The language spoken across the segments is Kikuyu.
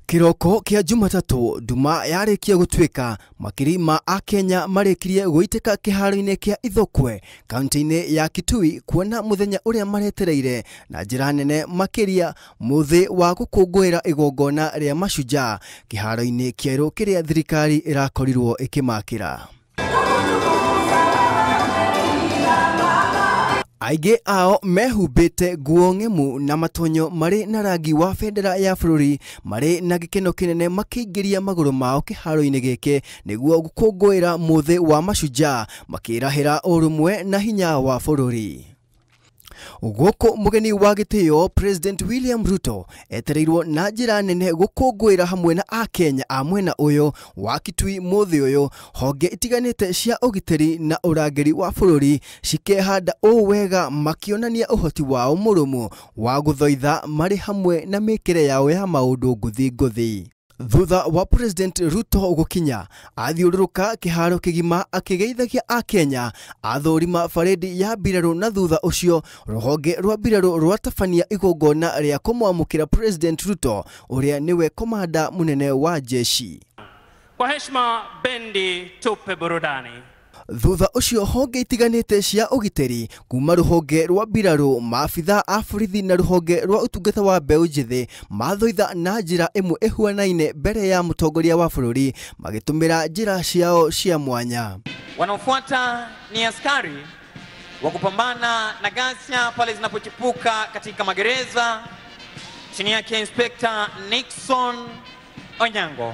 Kiroko kia Jumatatu nduma yarĩkia gũtuĩka makiri ma akenya marĩkirie gũitĩka kĩharo-inĩ kĩa Ithũkwe kaunti-inĩ ya Kitui kuona mũthenya ũrĩa maretereire na njĩra nene makĩria mũthĩ wa gũkũngũĩra igongona rĩa mashujaa kĩharo-inĩ kĩerũ kĩrĩa thirikari ĩrakorirwo ĩkĩmakĩra. Aingĩ ao mehumbĩte nguo ng'emu na matonyo marĩ na rangi wa bendera ya bũrũri marĩ na gĩkeno kĩnene makĩingĩria magũrũ mao kĩharo-inĩ gĩkĩ nĩguo gũkũngũĩra mũthĩ wa mashujaa makĩrahĩra ũrũmwe na hinya wa bũrũri. Gũkũ mũgeni wa gĩtĩo President William Ruto etereirwo na njĩra nene gũkũngũĩra hamwe na akenya a mwena ũyũ wa Kitui mũthĩ ũyũ honge itiganĩte cia ũgitĩri na ũrangĩri wa bũrũri cikehanda ũũ wega makĩonania ũhoti wao mũrũmu wa gũthoitha marĩ hamwe na mĩkĩre yao ya maũndũ ngũthi ngũthi. Thutha wa President Ruto gũkinya athiũrũrũka kĩharo kĩgima akĩgeithagia akenya athũrima barĩndi ya mbirarũ na thutha ũcio rũhonge rwa mbirarũ rwatabania igongona rĩa kũmwamũkĩra President Ruto ũrĩa nĩwe komanda mũnene wa jeshi. Kwa heshima bendi tupe burudani. Thutha ũcio honge itiganĩte cia ũgitĩri kuma rũhonge rwa mbirarũ maabitha a borithi na rũhonge rwa ũtungata wa mbeũ njĩthĩ mathoitha na njĩra ĩmwe ĩhuanaine mbere ya mũtongoria wa bũrũri magĩtũmĩra njĩra ciao cia mwanya. Wanaofuata ni askari wa kupambana na ghasia pale zinapochipuka katika magereza, chini yake Inspector Nixon Onyango.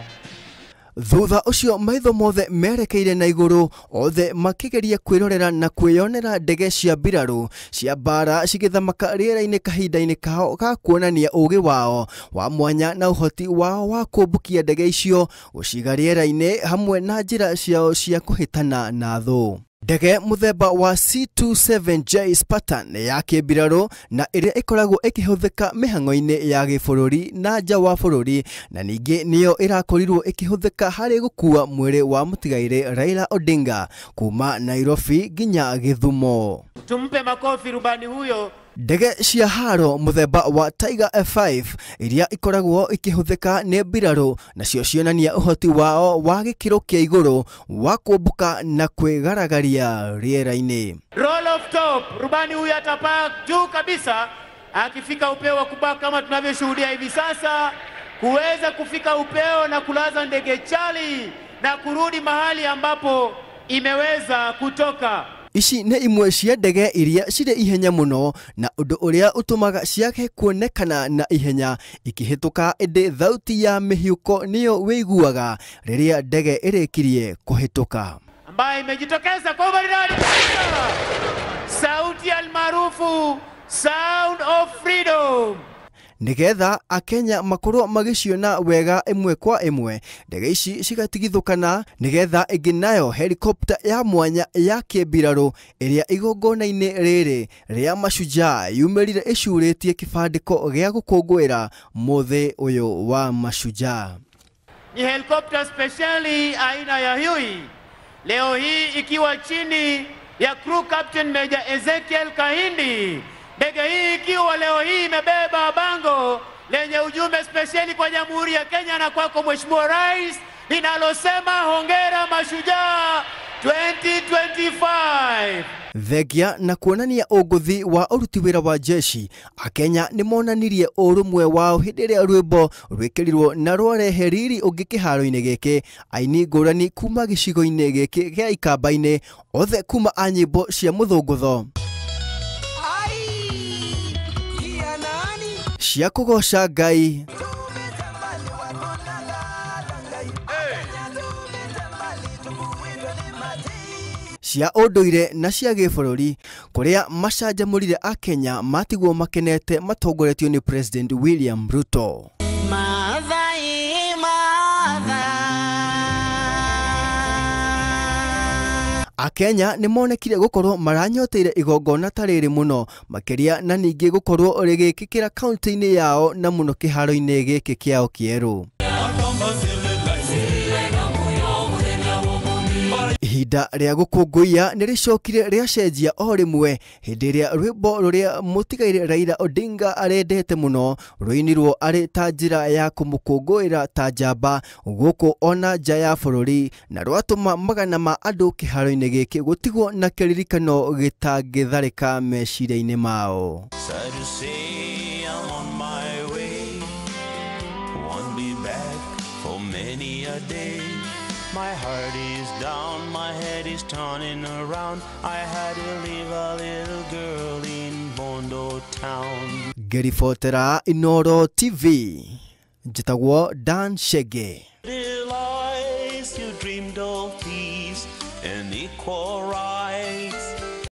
Thutha ũcio maitho mothe merekeire na igũrũ othe makĩgeria kwĩrorera na kwĩyonera ndege cia mbirarũ cia mbara cigĩthamaka rĩera-inĩ kahinda-inĩ kao ga kuonania ũgĩ wao wa mwanya na ũhoti wao wa kũmbũkia ndege icio gũciga rĩera-inĩ hamwe na njĩra ciao cia kũhĩtana na thũ. Ndege mũthemba wa C-27J Spartan ya kĩmbirarũ na ĩrĩa ĩkoragwo ĩkĩhũthĩka mĩhang'o-inĩ ya gĩbũrũri na nja wa bũrũri na ningĩ nĩyo ĩrakorirwo ĩkĩhũthĩka harĩ gũkua mwĩrĩ wa mũtigairĩ Raila Odinga kuma Nairobi nginya Gĩthumo. Tumpe makofi rubani huyo. Ndege cia haro mũthemba wa Tiger F5 iria ikoragwo ikĩhũthĩka nĩ mbirarũ nacio cionania ũhoti wao wa gĩkĩro kĩa igũrũ wa kũmbũka na kwĩgaragaria rĩera-inĩ. Roll of top, rubani huyu atapaa juu kabisa akifika upeo wa kubaa kama tunavyoshuhudia hivi sasa, kuweza kufika upeo na kulaza ndege chali na kurudi mahali ambapo imeweza kutoka. Ici nĩ imwe cia ndege iria cirĩ ihenya mũno na ũndũ ũrĩa ũtũmaga ciage kuonekana na ihenya ikĩhĩtũka, ĩndĩ thauti ya mĩhiũko nĩyo wĩiguaga rĩrĩa ndege ĩrĩkirie kũhĩtũka. Ambaye imejitokeza kwa umaridadi, sauti almaarufu Sound of Freedom. Nigetha akenya makorwo magĩciona wega ĩmwe kwa ĩmwe ndege ici cigatigithũkana nigetha ĩngĩ nayo helikopta ya mwanya ya kĩmbirarũ ĩrĩa igongona-inĩ rĩrĩ rĩa mashujaa yumĩrire ĩcurĩtie kĩbandĩko gĩa gũkũngũĩra mũthĩ ũyũ wa mashujaa. Ni helikopta speciali aina ya Huey leo hii ikiwa chini ya crew captain Major Ezekiel Kahindi. Ndege hii ikiwa leo hii imebeba bango lenye ujumbe spesheli kwa Jamhuri ya Kenya na kwako Mheshimiwa Rais linalosema hongera mashujaa 2025. Thengia na kuonania ũngũthi wa ũruti wĩra wa jeshi akenya nĩ monanirie ũrũmwe wao hĩndĩ ĩrĩa rwĩmbo rwĩkĩrirwo na rwarehe riri ũngĩ kĩharo-inĩ gĩkĩ aini ngũrani kuma gĩcigo-inĩ gĩkĩ gĩa Ikamba-inĩ othe kuma a nyĩmbo cia mũthũngũtho cia kũgoca Ngai cia ũndũire na cia gĩbũrũri kũrĩa macanjamũrire akenya matigwo makenete matongoretio nĩ President William Ruto. Akenya nĩ monekire gũkorwo maranyoteire igongona ta rĩrĩ mũno makĩria na ningĩ gũkorwo rĩgĩkĩkĩra kaunti-inĩ yao na mũno kĩharo-inĩ gĩkĩ kĩao kĩerũ. Ihinda rĩa gũkũngũiya nĩ rĩcokire rĩacenjia o rĩmwe hĩndĩ ĩrĩa rwĩmbo rũrĩa mũtigairĩ Raila Odinga arendete mũno rũinirwo arĩ ta njĩra ya kũmũkũngũĩra ta njamba gũkũ ona nja ya bũrũri, na rwatũma magana ma andũ kĩharo-inĩ gĩkĩ gũtigwo na kĩririkano gĩtangĩtharĩka meciria-inĩ mao. Sad to say I'm on my way, won't be back for many a day. My heart is down, my head is turning around. I had to leave a little girl in Bondo town. Ngĩribotera Inooro TV, njĩtagwo Dan Shege. Little eyes, you dreamed of peace and equal rights.